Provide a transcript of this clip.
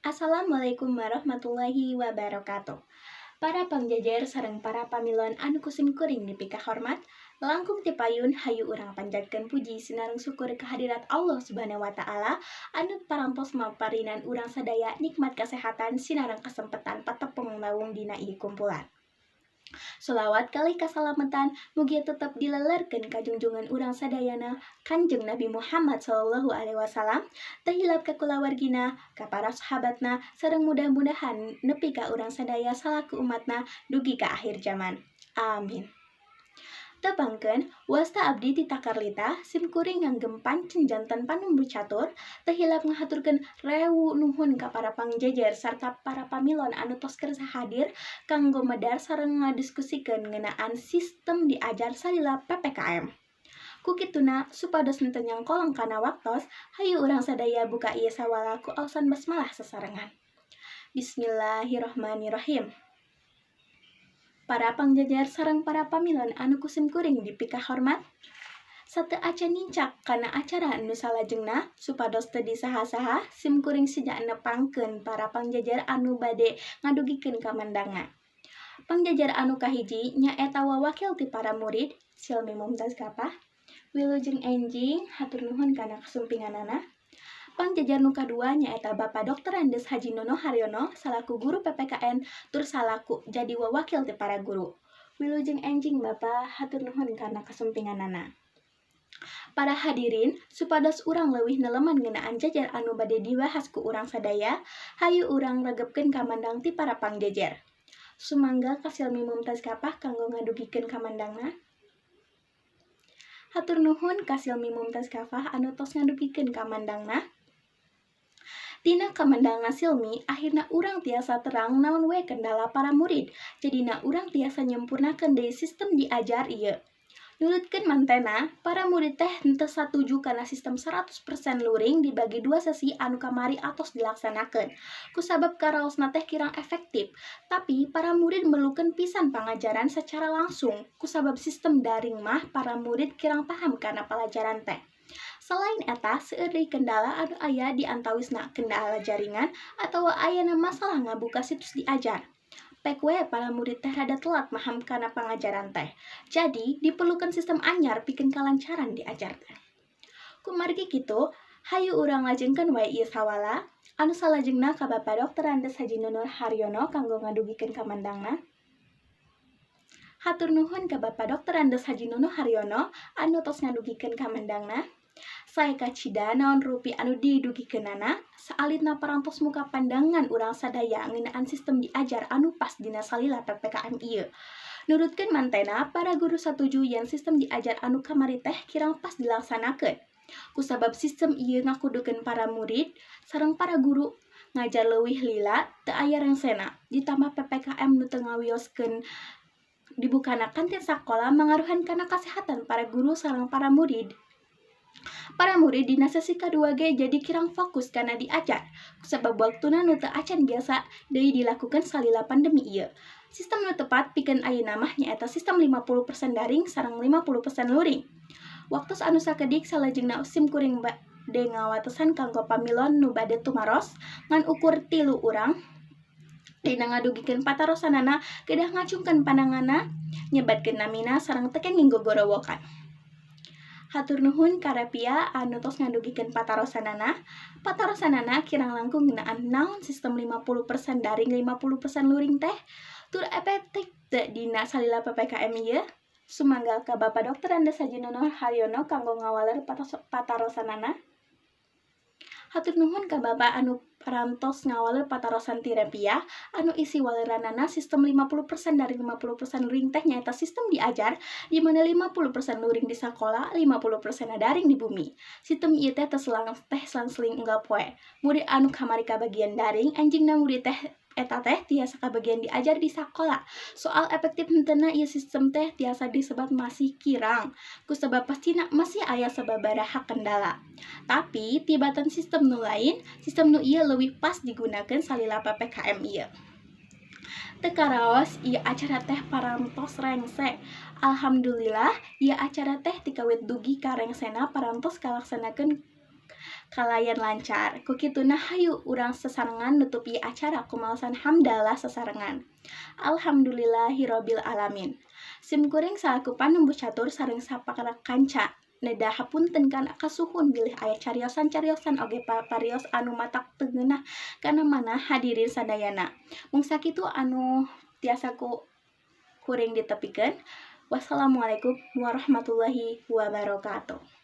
Assalamualaikum warahmatullahi wabarakatuh. Para pangjajar sareng para pamilon anu ku simkuring dipikahormat, langkung ti payun hayu urang panjatkeun puji sinareng syukur kehadirat Allah Subhanahu wa Taala anu parantos maparinan urang sadaya nikmat kesehatan sinareng kesempatan patepung lawung dina ieu kumpulan. Sholawat kalih kasalametan mugia tetep dilelerkeun ka junjungan urang sadayana, Kanjeng Nabi Muhammad Shallallahu Alaihi Wasallam, teu hilap ka kulawargina, ka para sahabatna, sareng mudah-mudahan nepi ka urang sadaya salaku umatna dugi ka akhir zaman. Amin. Tepangkeun, wasta abdi Tita Karlita, simkuring nganggem pancen janten panumbu catur, teu hilap ngahaturkeun rewu nuhun ka para pangjajar sarta para pamilon anu tos kersa hadir kanggo medar sareng ngadiskusikeun ngeunaan sistem diajar salila PPKM. Ku kituna, supados henteu nyangkolong kana waktos, hayu urang sadaya buka ieu sawala ku aosan basmalah sasarengan. Bismillahirrahmanirrahim. Para pangjajar sareng para pamilon anu ku simkuring dipikahormat, sateu acan nincak kana acara anu salajengna, supados teu disaha-saha, simkuring seja nepangkeun para pangjajar anu bade ngadugikeun kamandangna. Pangjajar anu kahiji nyaeta wawakil ti para murid, Silmi Mumtaz Kapah. Wilujeng enjing, hatur nuhun kana kasumpinganana. Pangjajar nu kadua nyaeta Bapak Drs. Haji Nono Haryono salaku guru PPKN tur salaku jadi wawakil ti para guru. Wilujeng enjing, Bapak, hatur nuhun kana kasumpinganana. Para hadirin, supados urang leuwih neleman ngeunaan jajar anu bade dibahas ku urang sadaya, hayu urang regepkeun kamandang ti para pangjajar. Sumangga ka Silmi Mumtaz Kapah kanggo ngadugikeun kamandangna. Hatur nuhun ka Silmi Mumtaz Kafah anu tos ngadugikeun kamandangna. Tina kamandangna Silmi, akhirna urang tiasa terang naon we kendala para murid. Jadina urang tiasa nyempurnakeun deui sistem diajar ieu. Nurutkeun mantena, para murid teh henteu satuju kana sistem 100% luring dibagi dua sesi anu kamari atos dilaksanakeun. Kusabab karaosna teh kirang efektif, tapi para murid merlukeun pisan pangajaran secara langsung. Kusabab sistem daring mah para murid kirang paham kana palajaran teh. Selain eta, seueur deui kendala anu aya, di antawisna kendala jaringan atawa ayana masalah ngabuka situs diajar. Pek we para murid teh rada telat maham kana pangajaran teh. Jadi, diperlukan sistem anyar pikeun kalancaran diajar teh. Kumargi kitu, hayu urang lajengkeun wae ieu sawala anu salajengna ka Bapak Drs. Haji Nono Haryono kanggo ngadugikeun kamandangna. Hatur nuhun ka Bapak Drs. Haji Nono Haryono anu tos ngadugikeun kamandangna. Sae kacida naon rupi anu didugikeunana, saalitna parantos muka pandangan urang sadaya ngeunaan sistem diajar anu pas dina salila PPKM ieu. Nurutkeun mantena, para guru satuju yen sistem diajar anu kamari teh kirang pas dilaksanakeun. Kusabab sistem ieu ngakudukeun para murid sareng para guru ngajar leuwih lila, teu aya rengsena. Ditambah PPKM nu teu ngawioskeun dibukana kantin sakola mangaruhan kana kasehatan para guru sareng para murid. Para murid dina sesi kadua ge jadi kirang fokus kana diajar kusabab waktuna nu teu acan biasa deui dilakukan salila pandemi ieu. Sistem nu tepat pikeun ayeuna mah nyaeta sistem 50% daring sareng 50% luring. Waktos anu sakedik, salajengna sim kuring bade ngawatesan kanggo pamilon nu bade tumaros ngan ukur tilu urang. Dina ngadugikeun patarosanana kedah ngacungkeun pandanganna, nyebatkeun namina, sareng teu kenging gogorowokan. Hatur nuhun ka Repia anu tos ngadugikeun patarosanana. Patarosanana kirang langkung ngeunaan naon sistem 50% daring 50% luring teh tur efektif teu dina salila PPKM ieu. Sumangga ka Bapak Drs. Haji Nono Haryono kanggo ngawaler patarosanana. Hatur nuhun ka Bapak anu parantos ngawaler patarosan ti Repia anu isi waleranana sistem 50% daring 50% luring teh nyaeta sistem diajar di mana 50% luring di sakola, 50% daring di bumi. Sistem ieu teh teh selang-seling unggal poe. Murid anu kamari kabagian daring, enjingna murid teh eta teh tiasa kabagian diajar di sakola. Soal efektif henteuna ieu sistem teh tiasa disebat masih kirang kusabab pastina masih aya sababaraha kendala. Tapi tibatan sistem nu lain, sistem nu ieu leuwih pas digunakeun salila PPKM ieu. Teu karaos ieu acara teh parantos rengse. Alhamdulillah, ieu acara teh tikawit dugi ka rengsena parantos kalaksanakeun. Kalayan lancar. Ku kituna hayu urang sasarengan nutup ieu acara ku maosan hamdalah sasarengan. Alhamdulillahirabbil alamin. Sim kuring salaku panumbuh catur sareng sapara kanca neda hapunten kana kasuhun bilih aya cariosan-cariosan oge paparios anu matak teu ngeunah kana manah hadirin sadayana. Mung sakitu anu tiasa ku kuring ditepikeun. Wassalamualaikum warahmatullahi wabarakatuh.